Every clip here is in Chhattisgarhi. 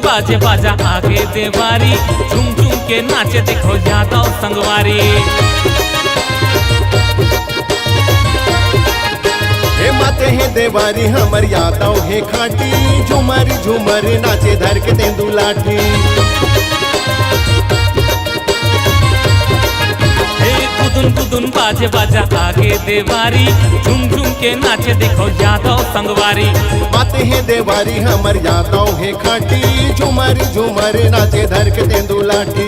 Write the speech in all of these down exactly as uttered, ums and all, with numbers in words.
बाजे बाजा आगे देवारी, झूम झूम के नाचे देखो यादव संगवारी। हे माते हे देवारी हमर यादव हे खाटी, झूमर झूमर नाचे धर के तेंदू लाठी। हे गुदुन गुदुन बाजे बाजा आगे देवारी, झूम झूम के नाचे देखो यादव संगवारी। माते हे देवारी हमर यादव हे खाटी, झूमर झूमर नाचे धर के तेंदू लाठी।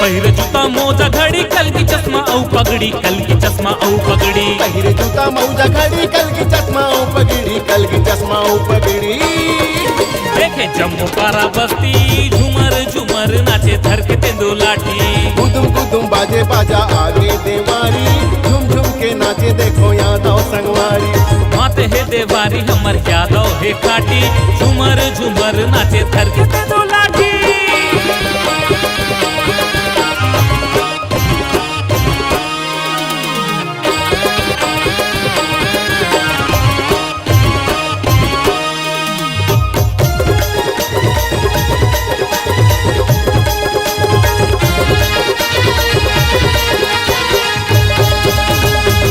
पहिरे जूता मोजा घड़ी कलगी चश्मा अउ पगड़ी, कलगी चश्मा अउ पगड़ी। पहिरे जूता मोजा घड़ी कलगी चश्मा अउ पगड़ी, कलगी चश्मा अउ पगड़ी। देखे जम्मो पारा बस्ती झूमर झूमर नाचे धर के तेंदू लाठी। गुदुम गुदुम बाजे बाजा आगे देवारी, झूम झूम के नाचे देखो यादव संगवारी। माते हे देवारी हमर यादव हे खाटी, झूमर झूमर नाचे धर के तेंदू लाठी।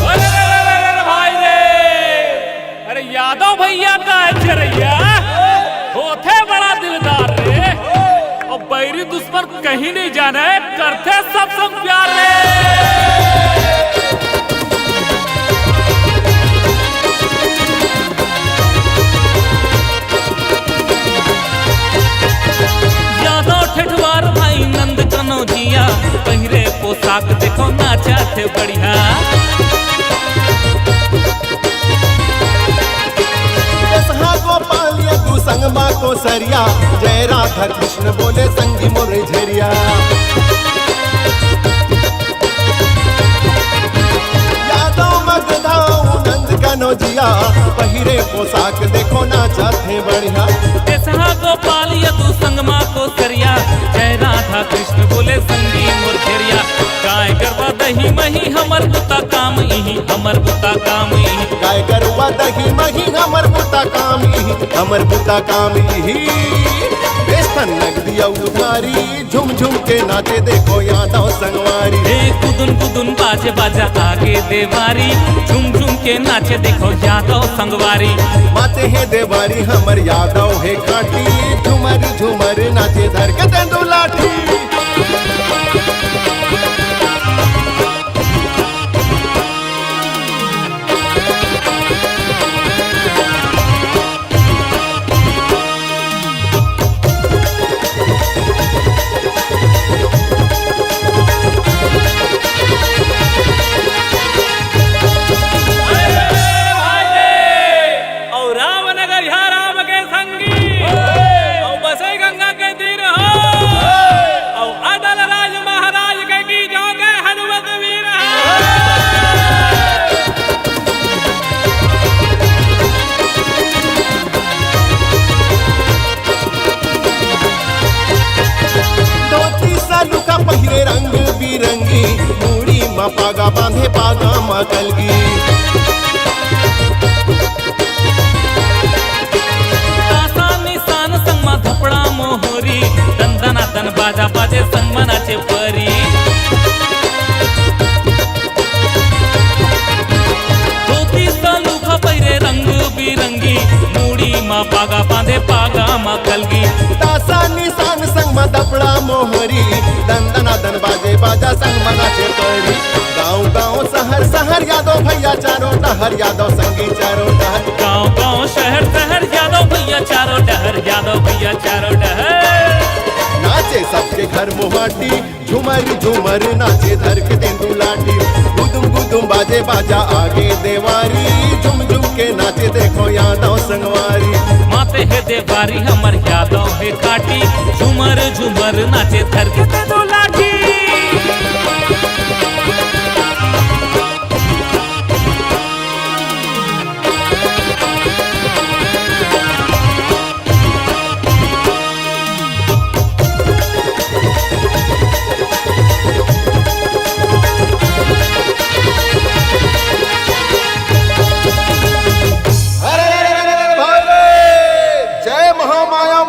अरे, अरे, अरे, अरे, भाई रे, अरे यादव भैया का है छेरैया, होथे बड़ा दिलदार रे। अउ बैरी दुश्मन कहीं नहीं जाने, करथे सब संग प्यार रे। यादव ठेठवार भाई नंद कनौजिया, पहिरे पोशाक देखो नाचथे बढ़िया। एसहा गोपाल यदु संग मा कोसरिया, जय राधा कृष्ण बोले संगी मोर झरिया। यादव मगधा नंद कनौजिया, पहिरे पोशाक देखो नाचथे बढ़िया। एसहा गोपाल यदु संग मा कोसरिया, जय राधा कृष्ण बोले संगी मोर झरिया। गाय गरवा दही मही हमर बुता काम इही, हमर बुता काम इही। गाय गरवा दही मही हमर बुता काम इही, हमर बुता काम इही। बेसन नगदी अउ उधारी, झूम झूम के नाचे देखो यादव संगवारी। हे गुदुन गुदुन बाजे बाजा आगे देवारी, झूम झूम के नाचे देखो यादव संगवारी। माते हे देवारी हमर यादव हे खाटी, झूमर झूमर नाचे धर के तेंदू लाठी। अउ रामनगर यहाँ राम के संगी, अउ बसई गंगा के तीर हो, अउ अदल राज महाराज के की जोगे हनुमत वीर हो। धोती सालुका पहिरे रंग बिरंगी, मुड़ी म पागा बांधे पागा म कलगी। तासा निशान संग म धपड़ा मोहरी, दन दना दन बाजा बाजे संग म नाचे परी। धोती सालुका पहिरे रंग बिरंगी, मुड़ी म पागा बांधे पागा म कलगी। तासा निशान संग म दपड़ा मोहरी, दन दना दन बाजे बाजा संग म नाचे परी। गाँव गाँव शहर शहर यादव भैया चारों डहर, यादव संगी चारों डहर। गाँव गाँव शहर शहर यादव भैया चारों डहर, यादव भैया चारों डहर। नाचे सबके घर मुहाटी, झुमर झुमर नाचे धर के तेंदू लाठी। गुदुम गुदुम बाजे बाजा आगे देवारी, झुम झुम के नाचे देखो यादव संगवारी। माते हे देवारी हमर यादव हे खाटी, झुमर झुमर नाचे धर के तेंदू लाठी। अरे, अरे, अरे, अरे, भाई रे, जय महामाया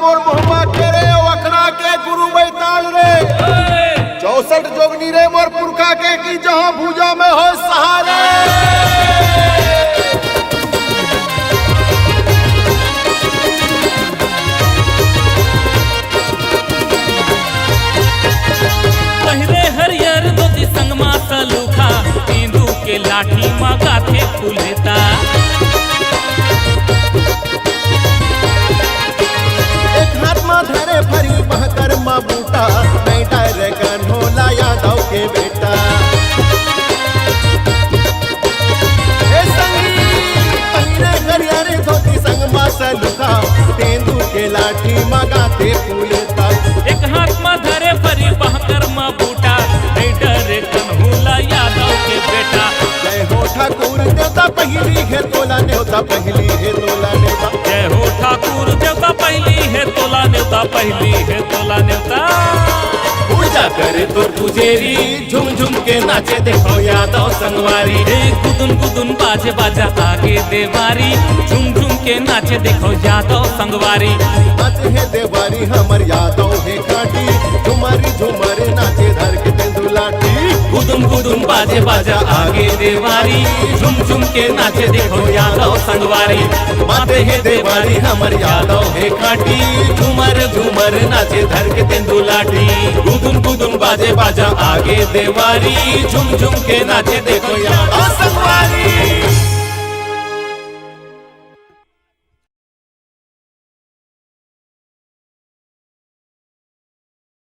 कुलेता। एक हाथ म धरे फरी बहकर म बूटा, नहीं डरे कन्होला यादव के बेटा। ए संगी, पहिरे हरियर धोती संग म सलूखा, तेंदू के लाठी म गाथे कुलेता। एक हाथ म धरे फरी बहकर म बूटा, नहीं डरे कन्होला यादव के बेटा। जय हो ठाकुर देवता पहिली हे तोला नेवता, पहिली हे तोला नेवता। जय हो ठाकुर देवता पहिली हे तोला नेवता, पहिली हे तोला नेवता। पूजा करे तोर पुजेरी, झुम झुम के नाचे देखो यादव संगवारी। हे गुदुन गुदुन बाजे बाजा आगे देवारी, झुम झुम के नाचे देखो यादव संगवारी। नाचे हे देवारी हमर यादव हे खाटी, झुमरी झुमर नाचे धर के तेंदू लाठी। गुदुम गुदुम बाजे बाजा आगे देवारी, झुम झुम के नाचे देखो यादव संगवारी। माते हे देवारी हमर यादव हे खाटी, झुमर झुमर नाचे धर के तेंदू लाठी। गुदुम गुदुम बाजे बाजा आगे देवारी, झुम झुम के नाचे देखो यादव